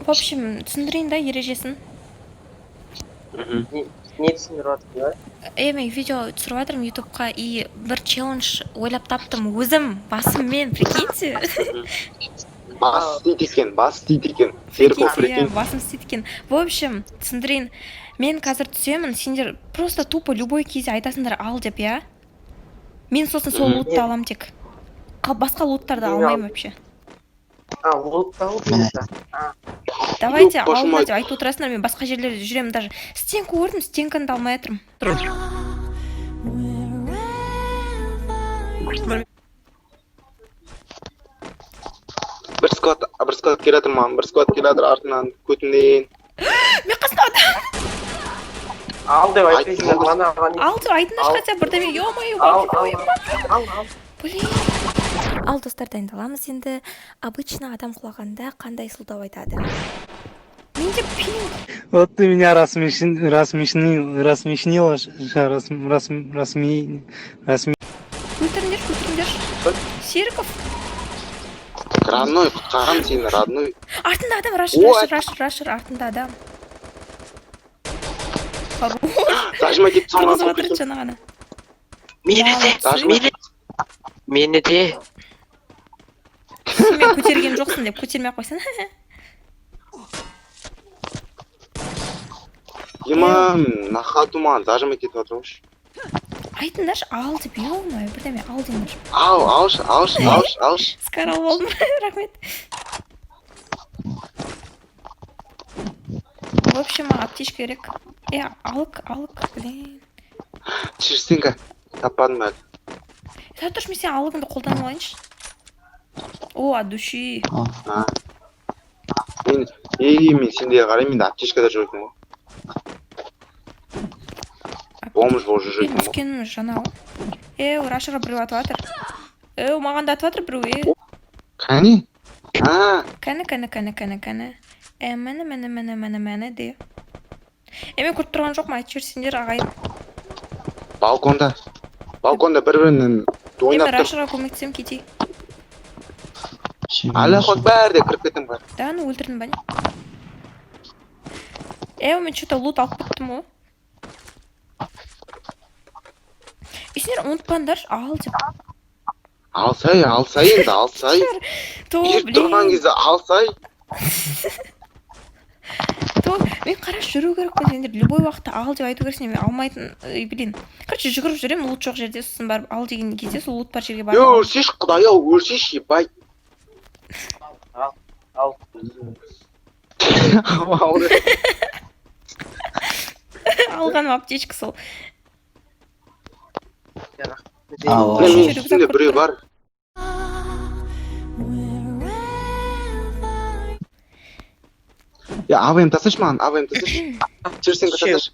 В общем, түсіндірейін да ережесін. Мгм. Не түсіндіріп жатырсың да? Мен видео түсіріп жатырмын ютубқа, и бір челлендж ойлап таптым өзім басыммен, прикиньте. Бас істейді екен, бас істейді екен. Серіков, Прикиньте, иә, прикинь. Басым істейді екен. В общем, түсіндірейін. Мен қазір түсемін, сендер просто тупо любой кезде айтасыңдар «ал» деп, иә. Мен сосын сол Мгм. лутты аламын тек. Басқа луттарды Мен алмаймын вообще. А, лутты алып болса. Давайте, Жоқ, алыңдар башым. деп айтып отырасыңдар, мен басқа жерлерде жүремін даже. Стенка көрдім, стенканы да алмай жатырмын. Бір сквад, бір сквад келе жатыр маған, бір сквад келе жатыр артынан, көтімнен. Мен қасында адам. Ал деп Айттым айтпайсыңдар ғой. Мана. Ал деп айтыңдаршы Ал. хотя бы бірдеме, ё-моё. Ал, ал, ал, ал. Блин. Ал, достар, дайындаламыз енді. Обычно адам құлағанда қандай сылтау айтады? Менде пинг. Вот ты меня рассмешил, рассмешнила, ш- рас, рас, рас, Өлтіріңдерші, өлтіріңдерші. Серіков. Родной, құтқарам сені, родной. Артында адам, рашыр. Ой. Рашыр, рашыр, рашыр, артында адам. Хорош. Зажимать етіп Тұрғызып салған. жатыр жаңа ғана. Мені де, Зажимать. мені, мені де. Сен мен көтерген жоқсың деп көтермей ақ қойсаң. Имам, на хату маған зажимать етіп жатыр ғой. Айтыңдаршы «ал» деп, ё-моё, бірдеме «ал» деңдерші. Ал, алшы, алшы, алшы, алшы. Скар алып алдым, рахмет. В общем, маған аптечка керек. Е, алк, алк, блин. Стенка. Таппадым әлі. Тұра тұршы, мен сенің алығыңды қолданып алайыншы. О, от души. А. Мен, ей, мен сендерге қараймын, менде аптечка да жоқ екен ғой. Бомж болып жүр Мен екен ғой. түскенім жаңа ғой. Е, рашырға біреу атып жатыр. Е, маған да атып жатыр біреу, е. Кәне? А, Кәні, кәні, кәні, кәні, кәні. Е, міне, міне, міне, міне, міне де. Е, мен көріп тұрған жоқпын, айтып жіберсеңдер, ағайын. Балконда. Балконда бір-бірінен Е, мен ойнап тұр. рашырға көмектесемін, кетейік. Аллаху акбар деп кіріп кеттім ғой. Да, ну өлтірдің ба, не? Е, мен что-то лут алып кеттім ғой. Е, сендер ұмытпаңдаршы, «ал» деп. Алсай, алсай енді, алсай. То, Беріп тұрған блин. кезде алсай. То, мен қарашы, жүру керек қой сендер. Любой уақытта «ал» деп айту керексіңдер. Мен алмайтын, ой, блин. Короче, жүгіріп жүремін, лут жоқ жерде, сосын барып «ал» деген кезде сол лут бар жерге Е, барып. өлсеші, құдай ау, өлсеші, ебать. Ал, ал. Ал деп. Алғаным аптечка сол. Ал. Міне, менің Рюкзак үстімде көріп біреу тұрмын. Бар. Е, АВМ тасташы маған, АВМ тасташы. Черсенко тасташы.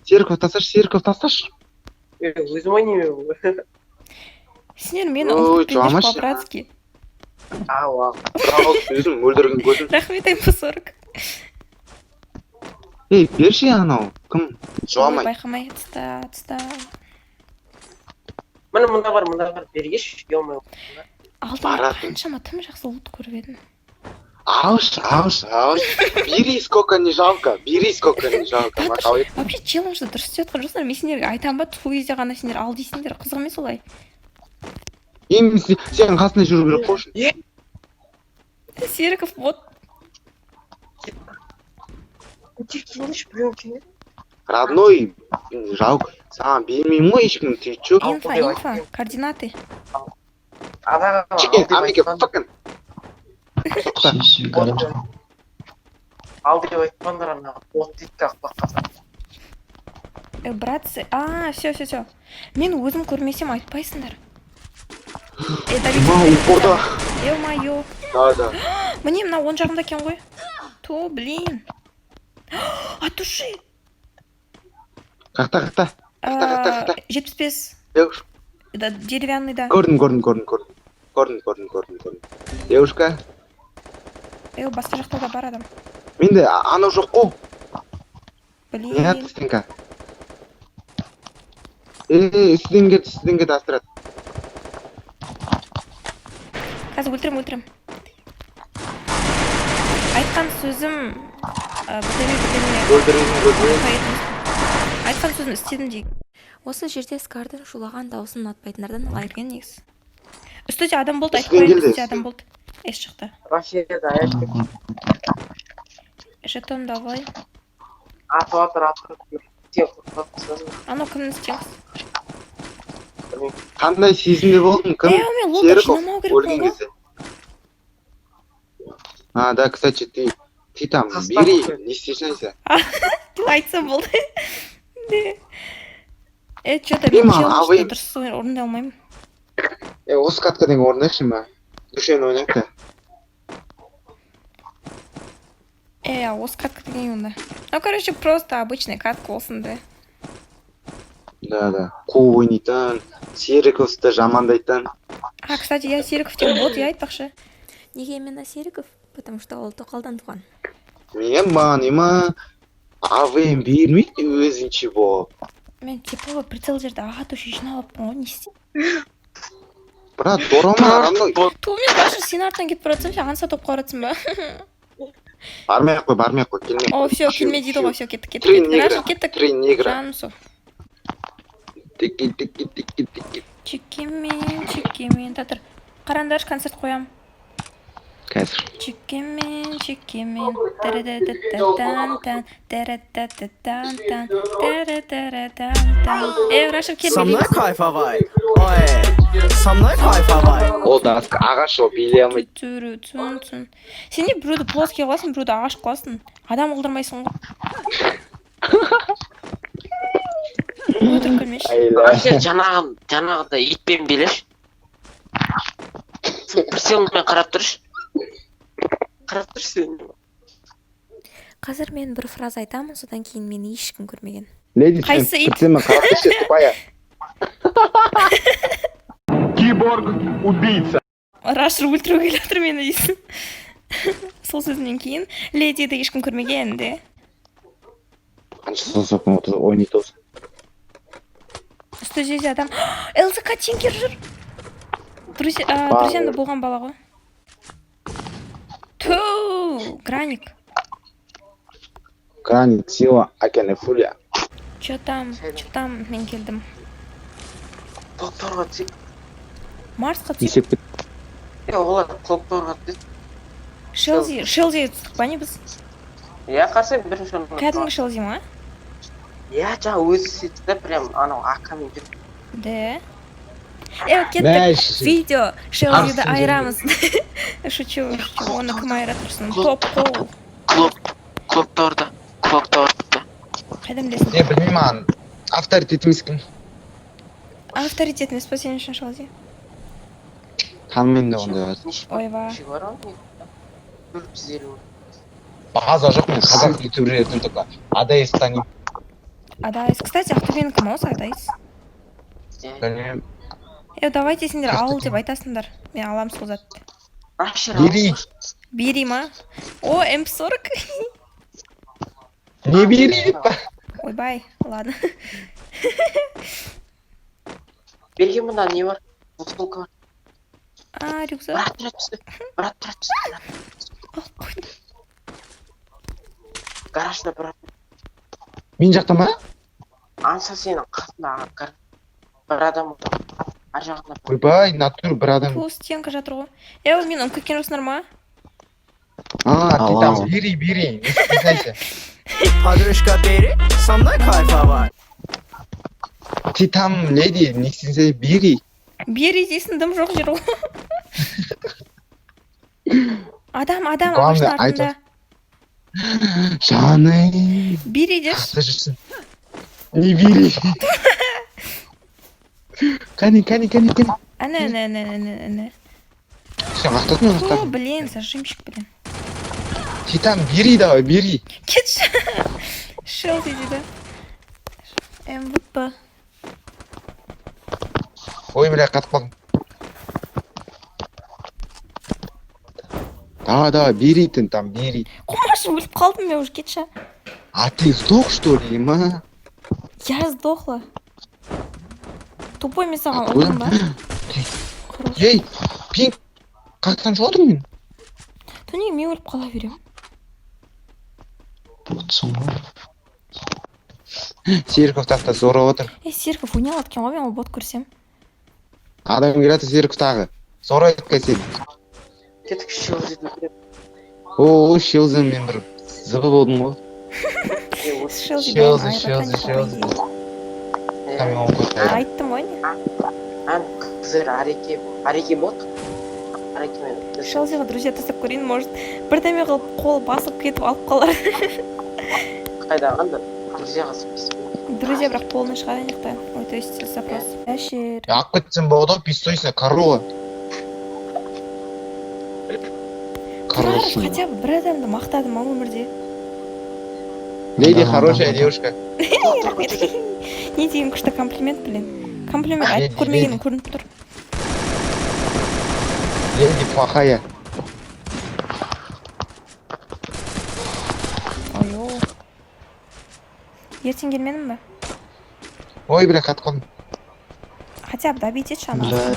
Серіков тасташы, Серіков тасташы. Е, өзім ойнаймын ғой. Сендер мені Ой, ұмытып кетпеңдерші жыламашы. по-братски. Ал, ал. Жалғыз өзім өлтірген көзім. Рахмет, МП-40. Ей, берші анау. Кім? Жыламай. Байқамай, тыста, тыста. Міне, мында бар, мында бар. Бергеш, ё-моё. Алдында Баратын. қаншама тым жақсы лут көріп едім. Алшы, алшы, алшы. Бери, сколько не жалко. Бери, сколько не жалко. Да, Мақал. Вообще челленджді дұрыс істеп жатқан жоқсыңдар. Мен сендерге айтамын ба, сол кезде ғана сендер «ал» дейсіңдер. Қызық емес олай. Енді сен қасында жүру керек қой. Серіков, вот. Көтер, келіңдерші, біреуін келіңдер. Родной, жалко. Саған бермеймін ғой ешкім, ты чё? Ал, Инфа, деп инфа, айтпаймын. координаты. Анаға ал Чикен, деп амике, айтпаңдар. fucking. Тоқта. Ал деп айтпаңдар, ана от дейді да құлаққа. Э, братцы, а, все, все, все. Мен өзім көрмесем айтпайсыңдар. Э, Давид, Ма, упорда. Ё-моё. Да, да. Міне, мына оң жағында екен ғой. То, блин. От души. Қақта, қақта. Қақта, қақта, қақта. 75. Девушка. Да, деревянный, да. Көрдім, көрдім, көрдім, көрдім. Көрдім, көрдім, көрдім, көрдім. Девушка, Е, басқа жақта да бар адам. Менде анау жоқ қой. Блин. Не атты стенка? Е, үстіден кетті, үстіден кетті, астырат. Қазір өлтірем, өлтірем. Айт, Айтқан сөзім бірдеме бірдеме. Өлтірген көзбен. Айтқан сөзім істедім дейік. Осы жерде Скардың шулаған дауысын ұнатпайтындардан лайк берген негізі. Үстіде адам болды, айтып Үстінен қояйын, келді. үстіде адам болды. Эс шықты. Россияда аяқ Жетонды алып алайын. Атып жатыр, атып жатыр. Сен қорқып. Анау кімнің стенкасы? Қандай сезімде болдың, кім? Е, мен лутты Серіков жинамау керек өлген болды. кезде. А, да, кстати, ты там Состав бери, какой? не стесняйся. Деп айтсам болды. Де. Е, че-то Мен мен маған челленджді абай- дұрыс орындай алмаймын. Е, осы катка деген орындайықшы ма? Дүшен ойнайық та. Е, осы катка деген онда. Ну, короче, просто обычный катка болсын да. Да. Қуып ойнайтын, Сериковты жамандайтын. А, кстати, я Серіков деген бот, я айтпақшы. Неге именно Серіков? Потому что ол тоқалдан туған. Мен маған ема АВМ бермейді өзінше болып. Мен типовый прицел жерде аға төше жинап алыппын ғой, не істеймін? Брат, дорама, анау Ту, мен даже сенің артынан кетіп бара жатсам, сен аңса топ бара жатсың ба? Бармай ақ қой, бармай ақ қой, келмей ақ О, қой. все, келме дейді ғой, все, кеттік, кеттік, Три кеттік. негра. Раша, кеттік. Три негра. Жаным сол. Тики, тики, тики, тики. Чекемен, чекемен. Татыр. Қараңдаршы, концерт қоям. Қазір. Чекемен, чекемен. Тара-та-та-та-тан-тан. Тара-та-та-тан-тан. Тара-тара-тан-тан. Эй, Раша, кел, Со мной билейміз. кайфовай. Ой, со мной кайфовай. Ол да ағаш, ол билей алмайды. Тү-түрі, түн, түн. Сен не біреуді плоский қыласың, біреуді ағаш қыласың. Адам қылдырмайсың ғой. Өтірік күлмеші. Айла. Вообще жаңағыдай итпен билеші. Прицелмен қарап тұршы. Қарап тұршы сен. Қазір мен бір фраза айтамын, содан кейін мені ешкім көрмеген. Леди, сен Қайсы ит? прицелмен қарап тұршы, тупая. Киборг-убийца. Рашыр өлтіруге келе жатыр мені дейсің. Сол сөзінен кейін ледиді ешкім көрмеген де. Қанша сосақпен отырып ойнайды осы. Үсті жерде адам. ЛЗК теңкер жүр. Друзья, а, Бар. друзьямда болған бала ғой. Ту, граник. Граник, сила, акене фулия. Че там? Че там? Мен келдім. Клокторға түсейік. Марсқа түсіп. Есеп Е, олар клокторға түседі. Шелзи, Шелзи түстік па не біз? Иә, қарсы бірінші орында. Кәдімгі Шелзи ма? Иә, жаңа өзі сөйтті да, прям анау акамен жүріп. Да. Е, кеттік. Мәш. Видео Шелзиді Арсын айырамыз. Шучу, шучу. Оны кім айырады тұрсын? Топ қол. Клокторда, клокторда. Қайдан білесің? Не, білмеймін, маған авторитет емес екен. Авторитет емес па сен үшін Шелзи? Танымаймын да ондайларды. Ойбай. Неше бар оның? 450. База жоқ, мен қазақ ютуберлерден только Адайс танимын. Адайс. Кстати, Ақтөбенің кім осы Адайс? Иә. Білмеймін. Е, давайте сендер ал Қаяқта деп айтасыңдар. Мен алам сол затты. Рашер, Бери. Бери ма? О, М40. Не бери деп па? Ойбай, ладно. Берген, мында не бар? Бутылка бар. А, рюкзак. Брат, тұра түсті. Брат, тұра түсті. Алып қойдым. Гаражда брат. Мен жақта ма? Аңса сенің қасында бір адам отыр. Ар жағында бір. Ойбай, натур бір адам. Ту, стенка жатыр ғой. Е, мені ұмытып кеткен жоқсыңдар ма? А, ты Алло. там бери, бери, не стесняйся. Подружка, бери, со мной кайфовай. Ты там, леди, не стесняйся, бери. Бери дейсің, дым жоқ жер ғой. Адам, адам, Главное, ағаштың артында. Жаным. Бери деші. Қақта жүрсің. Не бери. Кәне, кәне, кәне, кәне. Әне, әне, әне, әне, әне. Сен қақтадың ба, Ту, қақтадың? блин, зажимщик, блин. Ты там бери давай, бери. Кетші. Шелзи дейді. МВП. Ой, бля, қатып қалдым. Давай, давай, бери ты там, бери. Қумашы, өліп қалдым мен уже, кетші. А ты сдох, что ли, ма? Я сдохла. Тупой, мен саған Откуда? ұрдым ба? Хорош. Ей, пинг, қаяқтан шығып отырмын мен? Ту, неге мен өліп қала беремін? Ботсың ғой. Серіков тақта зорлап отыр. Ей, Серіков ойнай алады екен ғой, мен ол бот көрсем. Адам келеді, Серіков тағы. Зорайды сен. Кеттік, Шелзиді өлтіреді. О, Шелзин, мен бір зыбы болдым ғой. Е, осы- Шелзи Шелзи, бәрін айырады, Шелзи, по Шелзи. идее. Камен он көтерді. Айттым ғой, не. Ан, қызыр, Ареке, Ареке бот. Арекемен. Шелзиға друзья тастап көрейін, может, бірдеме қылып қол басып кетіп алып қалар. Қайда анда? Друзьяға список. Друзья, бірақ қолына шығады ана жақта. Ой, то есть запрос. Әшер. Алып кетсем болады ғой, пистойсың, корова. Тұрар, Корова. хотя бы бір адамды мақтады ма өмірде? Леди хорошая девушка. Рахмет. Не деген күшті комплимент, блин. Комплимент айтып Леди, көрмегенің леди. көрініп тұр. Леди плохая. Ой, ертең келмедің ба? Ой, бля, қатып қалдым. Хотя бы добить етші ана. Бля.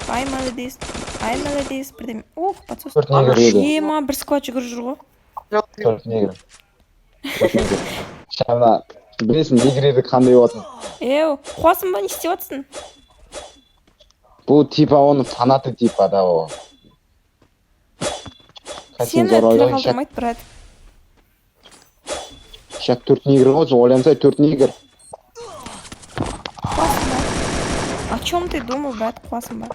Ай, молодец. Ай, молодец. Бірдеме. Ох, подсос. Төрт негр еді. Ема, бір сквад жүгіріп жүр ғой. Төрт негр. Төрт негр. Шамна, білесің, негр еді қандай болатын. Еу, қуасың ба, не істеп жатсың? Бұл типа оның фанаты типа да ол. Сені тірі қалдырмайды, брат. Шак төрт негр ғой, ойлансай, төрт негр. Қуасың ба? О чем ты думал, брат, қуасың ба?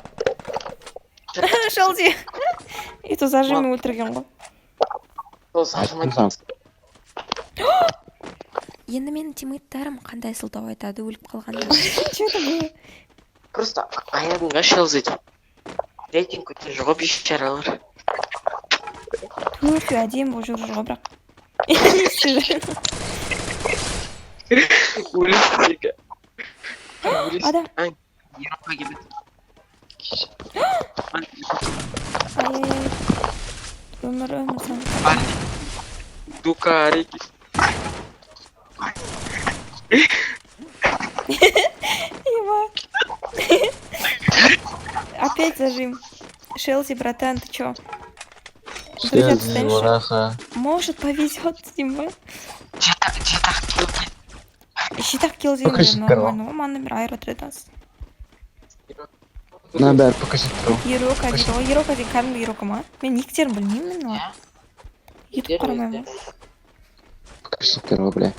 Шелзи. И то зажиммен өлтірген ғой. Сол зажим. Айттым саған. Енді менің тиммейттарым қандай сылтау айтады өліп қалғанда? Че это было? Просто аядың ба Шелзиді. Рейтинг көтеріп жүр ғой бейшаралар. Төртеу әдемі болып жүгіріп жүр ғой, бірақ. Не істеп жүр? Өлесің. Адам. Еуропа келеді. Ай, ай, ай. Өмір, өмір сан. Дука Ареки. Еба. Опять зажим. Шелзи, братан, ты чё? Друзья, тастаймыншы. Может, повезет, Дима. Жеті килл. Жеті килл деген Покажи, нормально ғой, мана бір айырып отырады. Мына бәрі покажет тұр. Ерока дейді ғой, Ерока деген кәдімгі Ерока ма? Мен никтерін білмеймін мен олар. Ютуб қарамаймын ғой. Покажет тұр ғой, бля.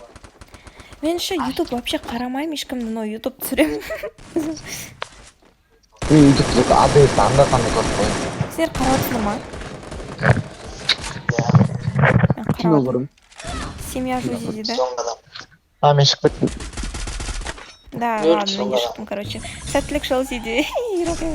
Мен ше ютуб вообще қарамаймын ешкімді, но ютуб түсіремін. Мен ютубта только АДС анда санда көріп қоямын. Сендер қарап отырсыңдар ма? Мен қарап Кино отырмын. көрдім. Семья Жузи дейді. А, мен шығып кеттім. Да, Нөл ладно, мен де шықтым, короче. Сәттілік, Шелзи де. Ерока.